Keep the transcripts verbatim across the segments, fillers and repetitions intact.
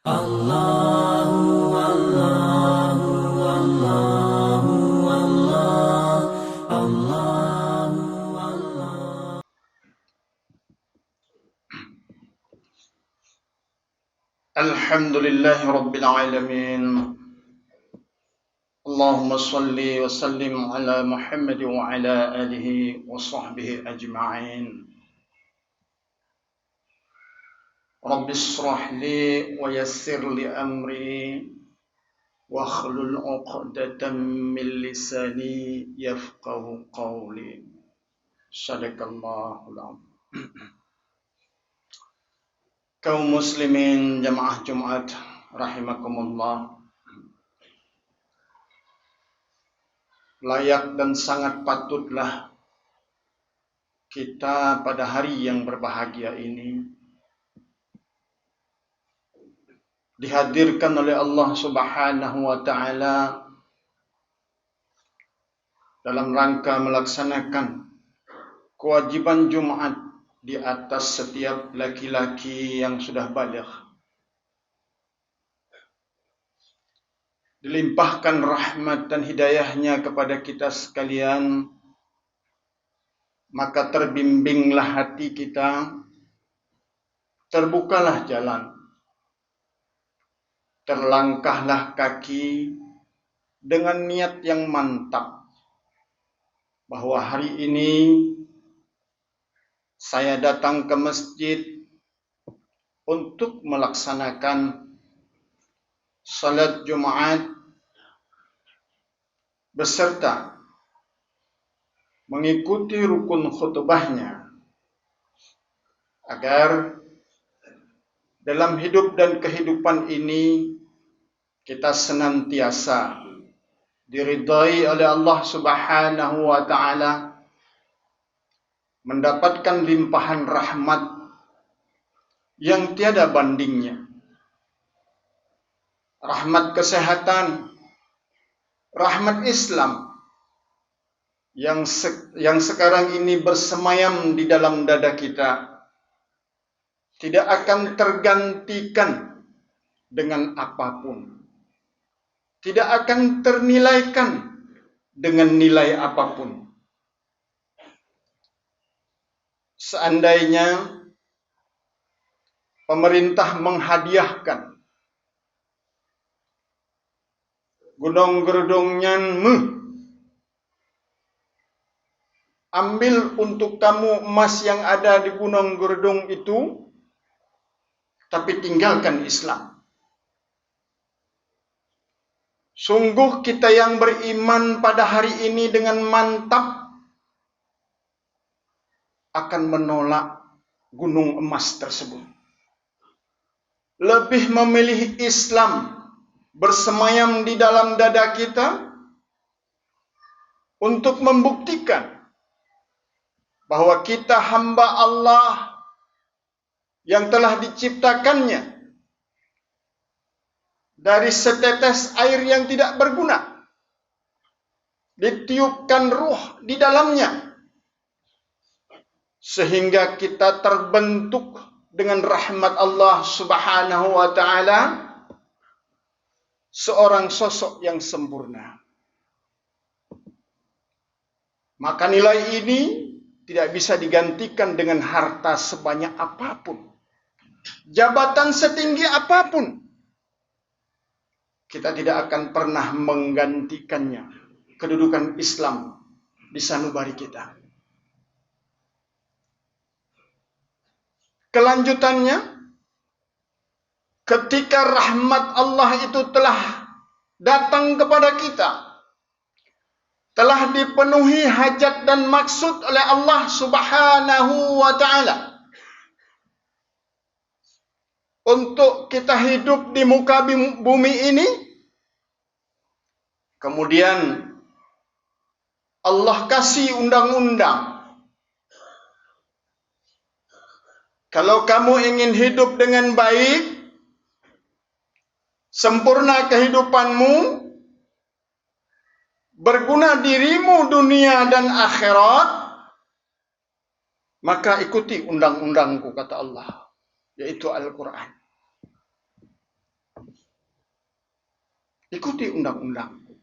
Allahu, Allahu, Allahu, Allah, Allahu, Allah. Alhamdulillahi Rabbil Alamin. Allahumma salli wa sallim ala Muhammad wa ala alihi wa sahbihi ajma'in. Rabbi israh li wa yassir li amri wahlul 'uqdatam min lisani yafqahu qawli. Sadaqallahul 'azim. Kaum muslimin jamaah Jumat rahimakumullah, layak dan sangat patutlah kita pada hari yang berbahagia ini dihadirkan oleh Allah Subhanahu wa Ta'ala dalam rangka melaksanakan kewajiban Jumat di atas setiap laki-laki yang sudah baligh. Dilimpahkan rahmat dan hidayahnya kepada kita sekalian, maka terbimbinglah hati kita, terbukalah jalan, terlangkahlah kaki dengan niat yang mantap bahwa hari ini saya datang ke masjid untuk melaksanakan salat Jumat beserta mengikuti rukun khutbahnya, agar dalam hidup dan kehidupan ini kita senantiasa diridhai oleh Allah Subhanahu wa Ta'ala, mendapatkan limpahan rahmat yang tiada bandingnya. Rahmat kesehatan, rahmat Islam yang se-, yang sekarang ini bersemayam di dalam dada kita, tidak akan tergantikan dengan apapun, tidak akan ternilaikan dengan nilai apapun. Seandainya pemerintah menghadiahkan Gunong Geurdong nyan méuh, ambil untuk kamu emas yang ada di Gunong Geurdong itu, tapi tinggalkan Islam. Sungguh kita yang beriman pada hari ini dengan mantap akan menolak gunung emas tersebut. Lebih memilih Islam bersemayam di dalam dada kita untuk membuktikan bahwa kita hamba Allah yang telah diciptakannya dari setetes air yang tidak berguna, ditiupkan ruh di dalamnya, sehingga kita terbentuk dengan rahmat Allah Subhanahu wa Ta'ala seorang sosok yang sempurna. Maka nilai ini tidak bisa digantikan dengan harta sebanyak apapun, jabatan setinggi apapun. Kita tidak akan pernah menggantikannya, kedudukan Islam di sanubari kita. Kelanjutannya, ketika rahmat Allah itu telah datang kepada kita, telah dipenuhi hajat dan maksud oleh Allah Subhanahu wa Ta'ala untuk kita hidup di muka bim-, bumi ini, kemudian Allah kasih undang-undang. Kalau kamu ingin hidup dengan baik, sempurna kehidupanmu, berguna dirimu dunia dan akhirat, maka ikuti undang-undangku, kata Allah, yaitu Al-Quran. ikuti undang-undangku.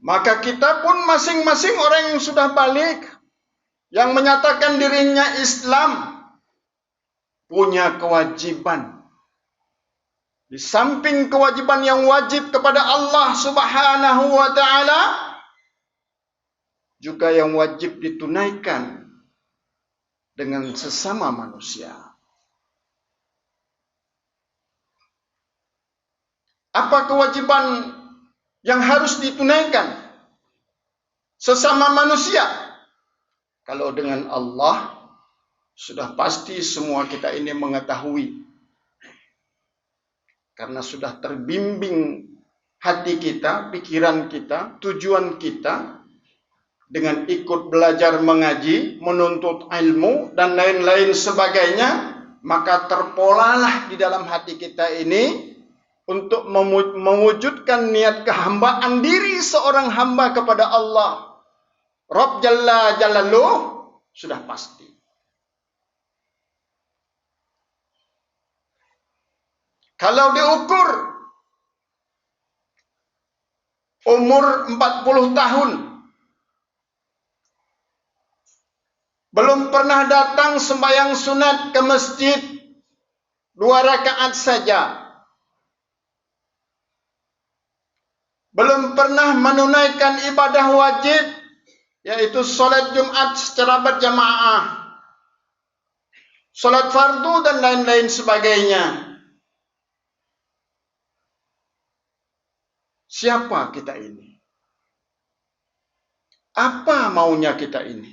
Maka kita pun masing-masing orang yang sudah balik, yang menyatakan dirinya Islam, punya kewajiban. Di samping kewajiban yang wajib kepada Allah Subhanahu wa Ta'ala, juga yang wajib ditunaikan dengan sesama manusia. Apa kewajiban yang harus ditunaikan sesama manusia? Kalau dengan Allah, sudah pasti semua kita ini mengetahui. Karena sudah terbimbing hati kita, pikiran kita, tujuan kita, dengan ikut belajar mengaji, menuntut ilmu, dan lain-lain sebagainya, maka terpolalah di dalam hati kita ini untuk memu-, mewujudkan niat kehambaan diri seorang hamba kepada Allah. Rabb Jalla Jalaluh sudah pasti. Kalau diukur umur empat puluh tahun, belum pernah datang sembahyang sunat ke masjid dua rakaat saja, belum pernah menunaikan ibadah wajib, yaitu salat Jumat secara berjamaah, salat fardu dan lain-lain sebagainya. Siapa kita ini? Apa maunya kita ini?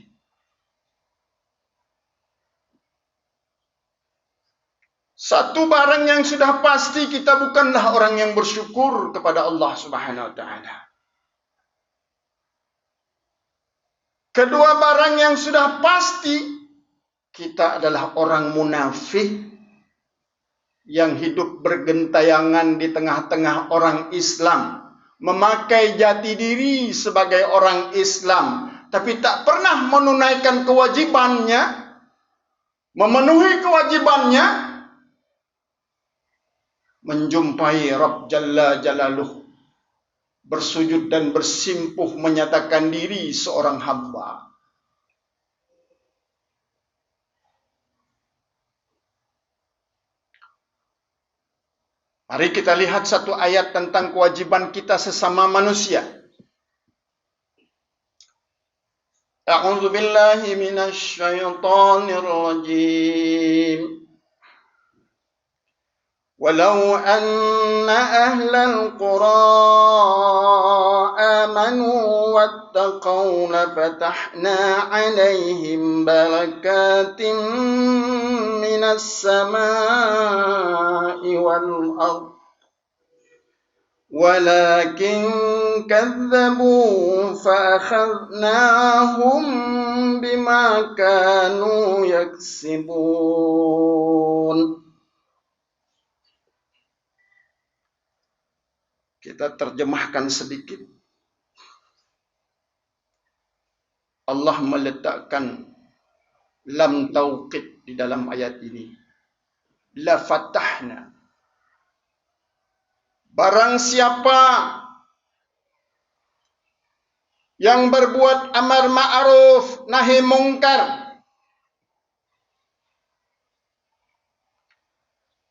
Satu barang yang sudah pasti, kita bukanlah orang yang bersyukur kepada Allah Subhanahu wa Ta'ala. Kedua barang yang sudah pasti, kita adalah orang munafik yang hidup bergentayangan di tengah-tengah orang Islam, memakai jati diri sebagai orang Islam, tapi tak pernah menunaikan kewajibannya, memenuhi kewajibannya, menjumpai Rabb Jalla Jalaluh, bersujud dan bersimpuh menyatakan diri seorang hamba. Mari kita lihat satu ayat tentang kewajiban kita sesama manusia. أعوذ بالله من الشيطان الرجيم. ولو أن أهل القرى آمنوا واتقوا لفتحنا عليهم بركات من السماء والأرض ولكن كذبوا فأخذناهم بما كانوا يكسبون. Kita terjemahkan sedikit. Allah meletakkan lam taukid di dalam ayat ini. La fatahna. Barang siapa yang berbuat amar ma'ruf nahi mungkar,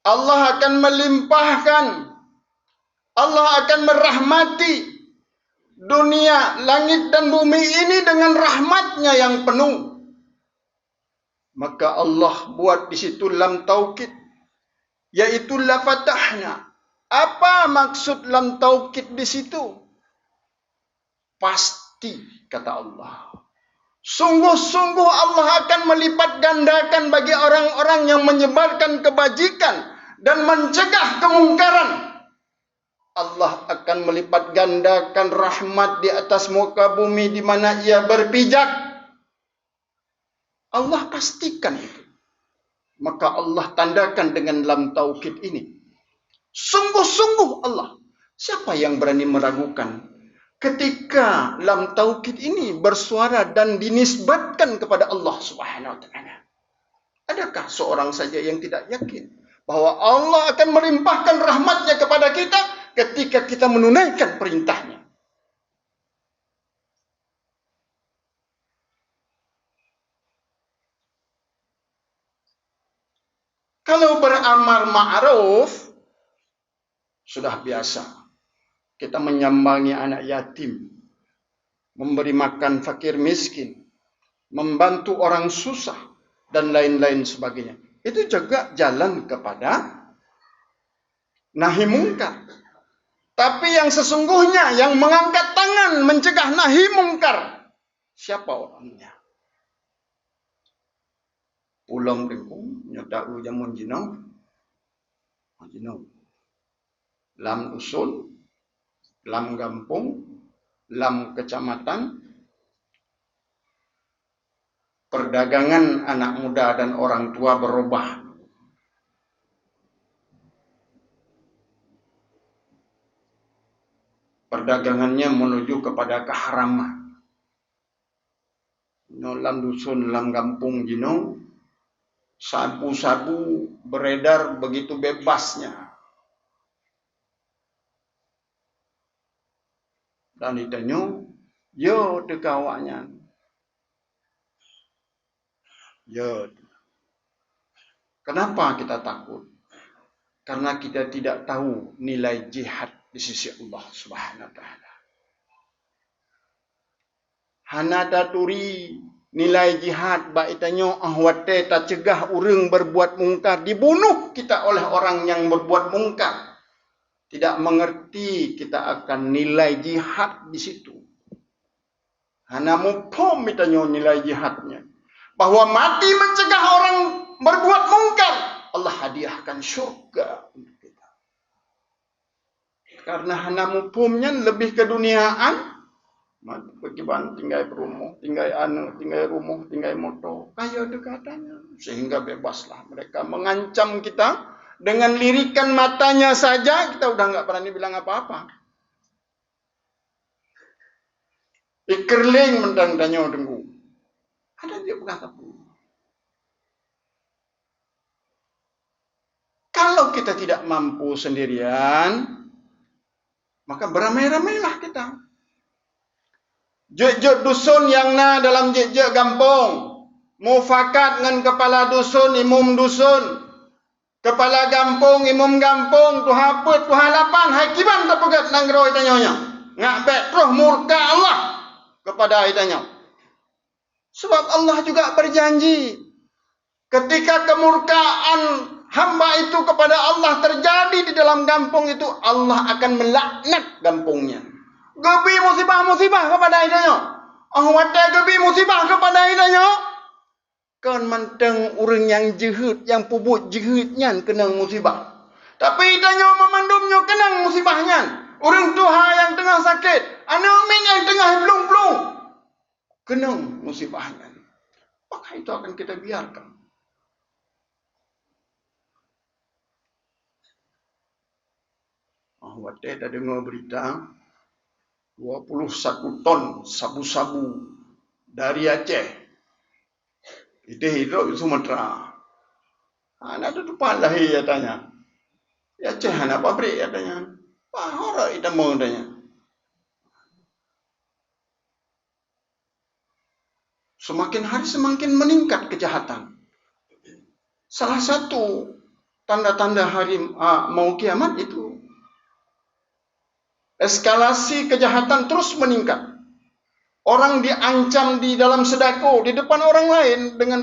Allah akan melimpahkan, Allah akan merahmati dunia, langit dan bumi ini dengan rahmat-Nya yang penuh. Maka Allah buat di situ lam taukid, yaitu la fatahna. Apa maksud lam taukid di situ? Pasti, kata Allah. Sungguh-sungguh Allah akan melipat gandakan bagi orang-orang yang menyebarkan kebajikan dan mencegah kemungkaran. Allah akan melipat gandakan rahmat di atas muka bumi di mana Ia berpijak. Allah pastikan itu. Maka Allah tandakan dengan lam taukid ini. Sungguh-sungguh Allah. Siapa yang berani meragukan ketika lam taukid ini bersuara dan dinisbatkan kepada Allah Subhanahu wa Ta'ala? Adakah seorang saja yang tidak yakin bahwa Allah akan melimpahkan rahmat-Nya kepada kita ketika kita menunaikan perintah-Nya. Kalau beramar ma'ruf, sudah biasa. Kita menyambangi anak yatim, memberi makan fakir miskin, membantu orang susah, dan lain-lain sebagainya. Itu juga jalan kepada nahi mungkar. Tapi yang sesungguhnya yang mengangkat tangan mencegah nahi mungkar, siapa orangnya? Ulôn Teungku, nyoe taeu jameun jinoe. Jinoe. Lam dusun, lam gampông, lam kecamatan, perdagangan anak muda dan orang tua berubah. Perdagangannya menuju kepada keharaman. Nyoe lam dusun, lam gampông jinoe, sabu-sabu beredar begitu bebasnya. Dan ditanyoe, yo teuka awaknyan. Ya. Kenapa kita takut? Karena kita tidak tahu nilai jihad di sisi Allah Subhanahu wa Taala. Hana taturi nilai jihad bak geutanyoe, óh watée tacegah ureuëng berbuat mungkar, dibunuh kita oleh orang yang berbuat mungkar. Tidak mengerti kita akan nilai jihad di situ. Hana muphom geutanyoe nilai jihadnya. Bahwa mati mencegah orang berbuat mungkar, Allah hadiahkan syurga untuk kita. Karena hana muphom nyan, lebih keduniaan, mati pakriban tinggai peurumoh, tinggai aneuëk, tinggai rumoh, tinggai moto, kaya teuka tanyoe. Sehingga bebaslah mereka mengancam kita dengan lirikan matanya saja, kita udah nggak berani bilang apa-apa. Ikerling mantong tanyoe Teungku. Hana jeuet peugah sapeue. Kalau kita tidak mampu sendirian, maka beramai-ramailah kita. Jeuet-jeuet dusun nyang na dalam jeuet-jeuet gampông, mufakat ngon kepala dusun, imum dusun, kepala gampông, imum gampông, tuha peuet, tuha lapan, hai kiban tapeugét nanggroe tanyoe nyoe. Ngat bék troh murka Allah kepada tanyoe. Sebab Allah juga berjanji, ketika kemurkaan hamba itu kepada Allah terjadi di dalam gampông itu, Allah akan melaknat gampông nyan. Geubri musibah-musibah kepada tanyoe. Óh watée geubri musibah kepada tanyoe, kon mantong ureuëng nyang jeuhet, nyang peubuet jeuhet nyan keunong musibah. Tapi tanyoe meumandum nyoe keunong musibah nyan. Ureuëng tuha nyang teungoh sakét, aneuëk miet nyang teungoh blueng-blueng, keunong musibah nyan. Apakah itu akan kita biarkan? Óh watée tadeungoe beurita, dua puluh satu ton sabu-sabu dari Aceh, ideh idrop di Sumatera. Hana teutupat lahé, ya tanya. Di Aceh hana pabrik, ya tanya. Pahora itamong, tanya. Semakin hari semakin meningkat kejahatan. Salah satu tanda-tanda hari, ah, mau kiamat itu eskalasi kejahatan terus meningkat. Orang diancam di dalam seudako, di depan orang lain dengan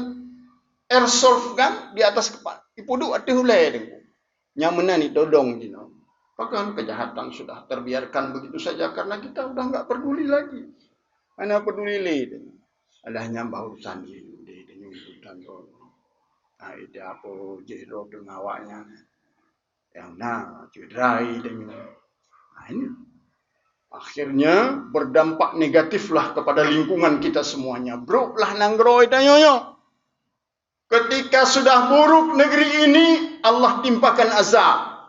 airsoft gun di atas kepala. Ipeuduek ateueh ulée, Teungku. Nyang meunan itodong jinoe. Pakon kejahatan sudah terbiarkan begitu saja karena kita udah nggak peduli lagi. Hana peduli lé. Alah, nyan bah urusan jih, di, di urusan droe. Nah, itu apa jih droe deungon awaknyan. Nyang na cedera deungon. Nah, ini. Akhirnya berdampak negatiflah kepada lingkungan kita semuanya. Broklah nanggroe tanyoe nyoe. Ketika sudah buruk negeri ini, Allah timpakan azab.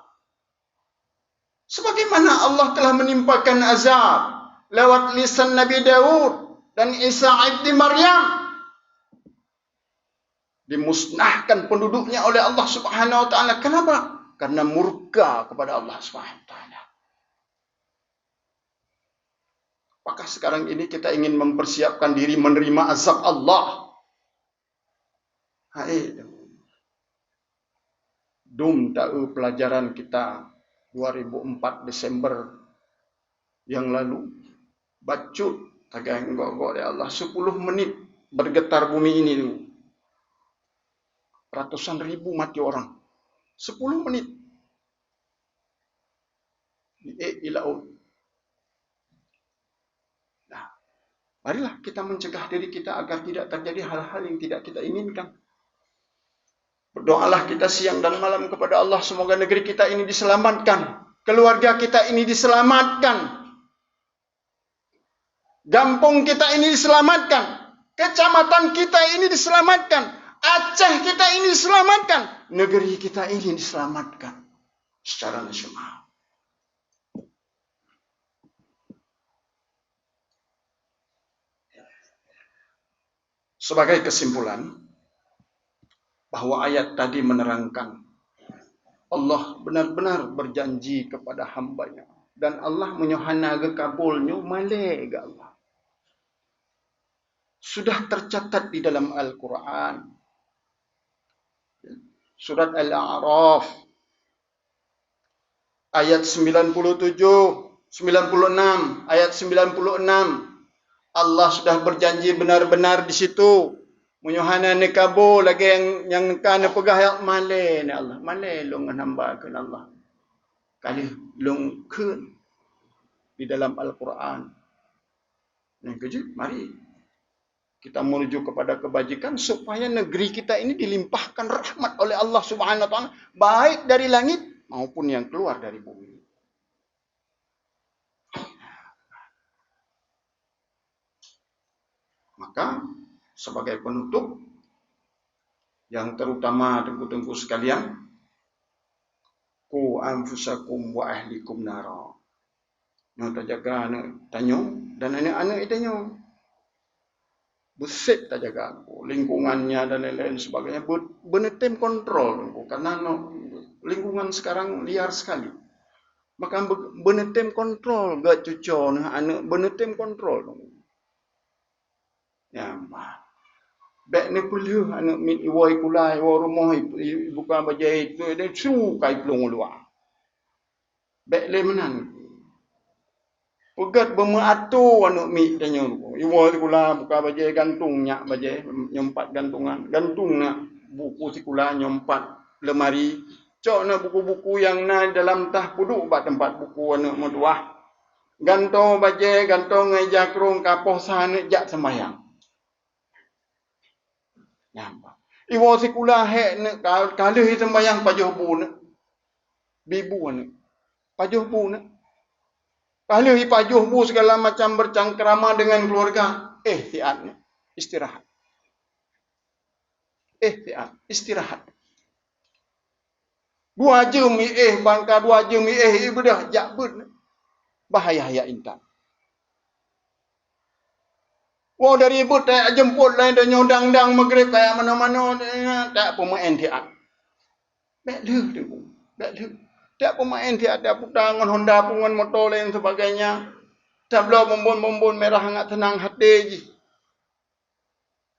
Sebagaimana Allah telah menimpakan azab lewat lisan Nabi Daud dan Isa ibni Maryam. Dimusnahkan penduduknya oleh Allah Subhanahu wa Ta'ala. Kenapa? Karena murka kepada Allah Subhanahu wa Ta'ala. Apakah sekarang ini kita ingin mempersiapkan diri menerima azab Allah? Hai, dum taeu pelajaran kita dua ribu empat Desember yang lalu, bacut tagai gok-gok ya Allah, sepuluh menit bergetar bumi ini dulu. Ratusan ribu mati orang. Sepuluh menit. Di, eh, di laut. Nah, marilah kita mencegah diri kita agar tidak terjadi hal-hal yang tidak kita inginkan. Berdoalah kita siang dan malam kepada Allah, semoga negeri kita ini diselamatkan, keluarga kita ini diselamatkan, gampong kita ini diselamatkan, kecamatan kita ini diselamatkan, Aceh kita ini diselamatkan, negeri kita ini diselamatkan secara nasional. Sebagai kesimpulan, bahwa ayat tadi menerangkan Allah benar-benar berjanji kepada hamba-Nya, dan Allah meunyoe hana geukabul nyoe malée geuh Allah. Sudah tercatat di dalam Al-Quran. Surat Al-A'raf, ayat sembilan puluh tujuh, sembilan puluh enam, ayat sembilan puluh enam. Allah sudah berjanji benar-benar di situ. Meunyoe hana neukabô lagée nyang, nyang ka neupeugah, ya, malée ni Allah, malée lôn ngon hamba kheun Allah. Ka lheueh lôn kheun di dalam Al-Quran. Nyang keujeuet, mari kita menuju kepada kebajikan supaya negeri kita ini dilimpahkan rahmat oleh Allah Subhanahu wa Ta'ala, baik dari langit maupun yang keluar dari bumi. Maka, sebagai penutup, yang terutama teungku-teungku sekalian, ku anfusakum wa ahlikum nara. Nyoe tajaga aneuk tanyoe dan aneuk-aneuk tanyoe. Beusép tajaga lingkungannya dan lain-lain sebagainya. Be-, beuneutem kontrol, karena no, lingkungan sekarang liar sekali. Maka be-, beuneutem kontrol geuh cuco neuh aneuk, beuneutem kontrol. Ya, bah. Bék neupeulheueh aneuk miet iwoe sikula, iwoe rumoh, i-, i-, ibuka bajée, itu, itu su ka iplueng u luwa. Bék lé meunan. Peugét beumeuatoe aneuk miet tanyoe. Iwoe sikula buka bajée, gantung nyak bajée, nyoe pat gantungan. Gantung nyak buku sikula nyoe pat leumari. Cok na buku-buku nyang na dalam tah peuduek bak teumpat buku aneuk meutuwah. Gantoe bajée, gantoe ngon ija krông, ka poh sa aneuk jak seumayang. Nyan. Iwoe sikula hék neuk ka, ka lheueh iseumbayang pajoh bu neuk. Bi bu neuk. Pajoh bu neuk. Ka lheueh ipajoh bu segala macam bercengkrama dengan keluarga. Eh, siat neuk. Istirahat. Eh, siat. Istirahat. Dua jeuem iéh, bangka dua jeuem iéh, ibeudôh jak beuet. Bahaya ya intan. Woe dari beuet tajak jeumpot laén donya dang-dang maghrib kaya manoe-manoe, tajak peumaén siat. Bék lheueh teungku, bék lheueh. Tajak peumaén siat, tajak puta ngon honda pih ngon moto laén sebagainya. Tabloe bonbon-bonbon mirah ngat seunang até jih.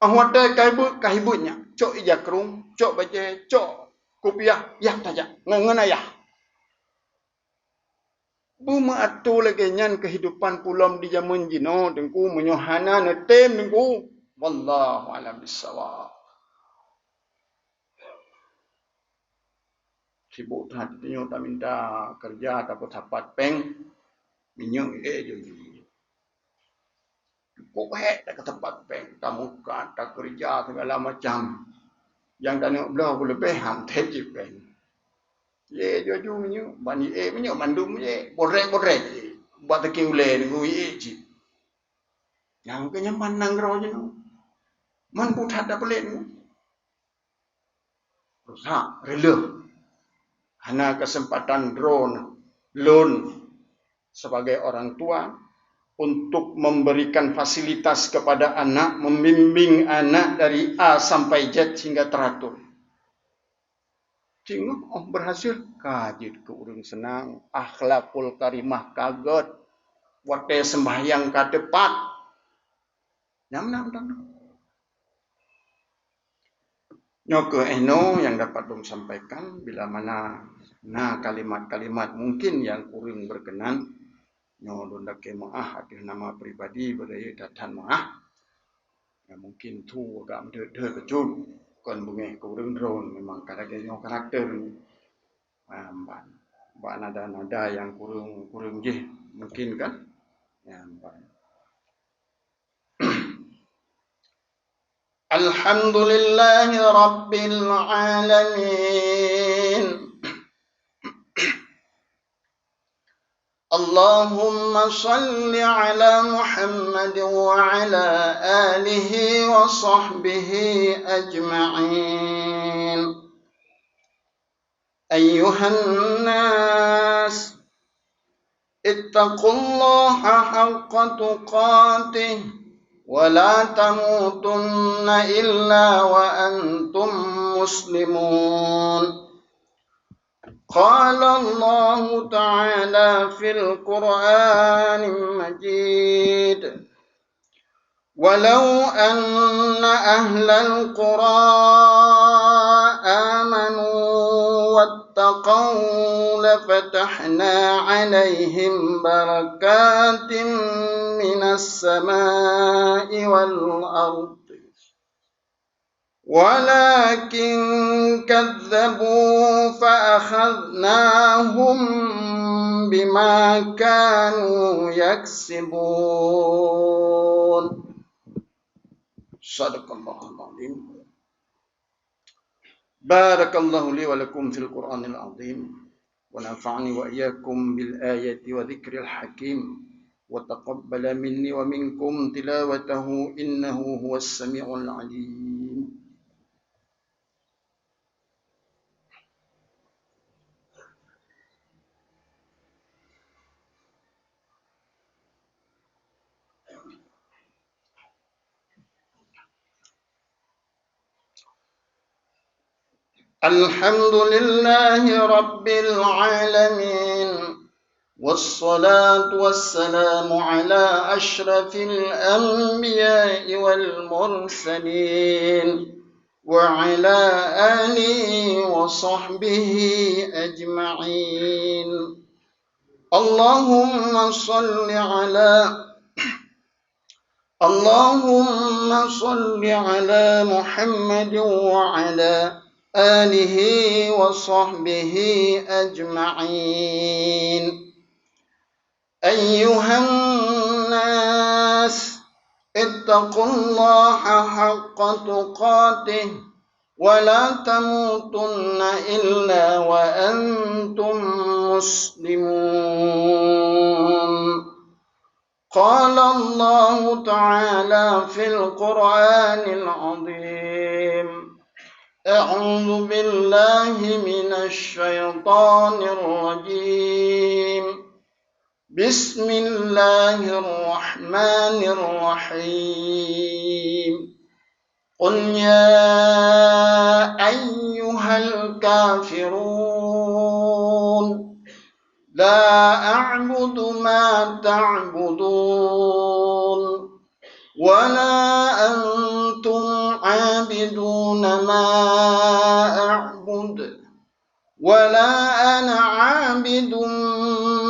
Óh watée ka ibeut, ka ibeut nyak. Cok ija krông, cok bajée, cok kupiah, yah tajak ngon, ngon ayah. Beumeuatoe lagée nyan keuhidupan pulom di jamén jinoe, Teungku, meunyoe hana neutem, Teungku. Wallahu a'lam bissawab. Sibok that tanyoe taminta keureuja, tapeusapat péng, minyeuk, eh, jih. Cukôp hék tasapat péng, tamukat, takeureuja segala macam. Nyang taneuk bloe peuleubeh han tét cit péng. Lé juju minyeuk, ban ié minyeuk mandum ié, bodrek-bodrek ié. Bak teuki ulée nunggu ié cit. Nyang keu nyaman nanggroe jinoe. Man puthat dapeulet nyoe. Rusak, reuleuh. Hana keuseumpatan droe lôn sebagai orang tua, untuk memberikan fasilitas kepada anak, membimbing anak dari A sampai Z sehingga teratur. Singoh óh berhasil, ka jeuet keu ureuëng seunang, akhlakul karimah ka gét, watée seumbahyang ka teupat. Nyang meunan mantong. Nyoe kheueh inoe nyang dapat lôn sampaikan, bila mana na kalimat-kalimat mungkin nyang kureueng berkenan, nyoe lôn lakée meuáh ateueh nama pribadi, beurayeuk that-that meuáh. Ya, mungkin su agak meudeuet-deuet bacut, kon beungéh keu ureuëng droe, memang ka lagée nyoe karakter. Ah, bak, bak nada-nada nyang kureueng-kureueng jih mungkin kan. Ya, bak. Alhamdulillahi Rabbil Alamin. اللهم صل على محمد وعلى آله وصحبه أجمعين. أيها الناس، اتقوا الله حق تقاته ولا تموتن إلا وأنتم مسلمون. قال الله تعالى في القرآن المجيد: ولو أن أهل القرى آمنوا واتقوا لفتحنا عليهم بركات من السماء والأرض ولكن كذبوا فأخذناهم بما كانوا يكسبون. صدق الله العظيم. بارك الله لي ولكم في القرآن العظيم. ونفعني وإياكم بالآيات وذكر الحكيم، وتقبل مني ومنكم تلاوته إنه هو السميع العليم. الحمد لله رب العالمين، والصلاة والسلام على أشرف الأنبياء والمرسلين، وعلى آله وصحبه أجمعين. اللهم صل على اللهم صل على محمد وعلى آله وصحبه أجمعين. أيها الناس، اتقوا الله حق تقاته ولا تموتن إلا وأنتم مسلمون. قال الله تعالى في القرآن العظيم: أعوذ بالله من الشيطان الرجيم. بسم الله الرحمن الرحيم. قل يا أيها الكافرون، لا أعبد ما تعبدون، ولا أنتم عابدون ما أعبد، ولا أنا عابد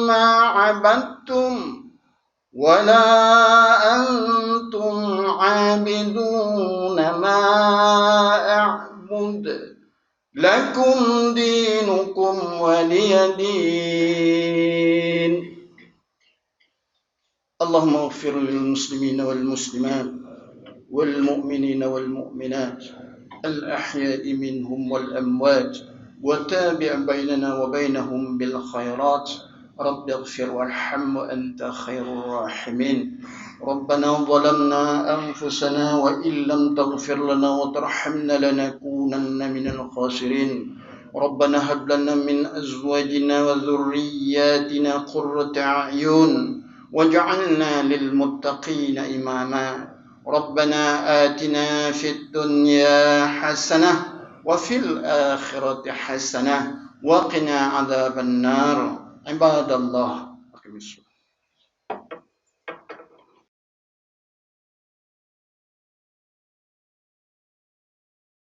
ما عبدتم، ولا أنتم عابدون ما أعبد. لكم دينكم ولي دين. اللهم اغفر للمسلمين والمسلمات والمؤمنين والمؤمنات الأحياء منهم والأموات، وتابع بيننا وبينهم بالخيرات. رب اغفر وارحم وأنت خير الراحمين. ربنا ظلمنا أنفسنا وإن لم تغفر لنا وترحمنا لنكونن من الخاسرين. ربنا هب لنا من أزواجنا وذرياتنا قرة أعين واجعلنا للمتقين إماما. ربنا آتنا في الدنيا حسنة وفي الآخرة حسنة وقنا عذاب النار. عباد الله، أقم الصلاة.